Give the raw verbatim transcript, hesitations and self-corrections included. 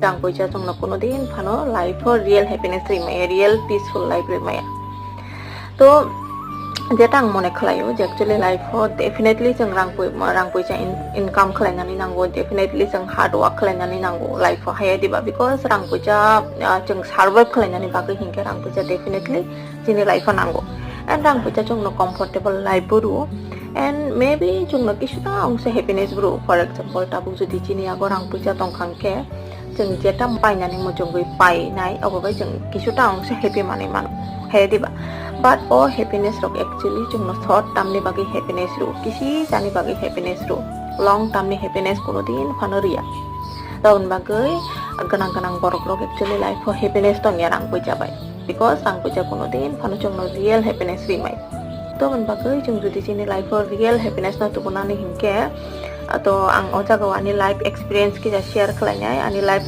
Rang puisa chwngno kuno din phano life o real happiness rimaya, real peaceful life rimaya. To jeta ang mone khlaio je actually life o definitely chwng rang pui-, rang puisa in-, income khlainani nango, definitely chwng hard work khlainani nango life o, haya diba, because rang puisa, ah, chwng survive khlainani bagwi hinkhe rang puisa definitely chini life o nango. And rang puisa chwngno comfortable life bo rwo, and maybe chwngno kisuta ongsa happiness bo rwo. For example, tabuk jodi chini yago rang puisa tongkha hinkhe chwng jeta painani muchungwi painai, obo bai chwng kisuta ongsa happy manwi mano, haya diba? But o happiness rok actually chwngno short term ni bagwi happiness rwo, kisi jani bagwi happiness rwo, long term ni happiness kuno din phano riya. Toboni bagwi gwnang gwnang borok rok actually life o happiness tongya rang puisa bai, because rang puisa kuno din phano chwngno real happiness rimai. Toboni bagwi chwng jodi chini life o real happiness no tubunani hinkhe, to ang o jaga o ani life experience kisa share khlainai, ani life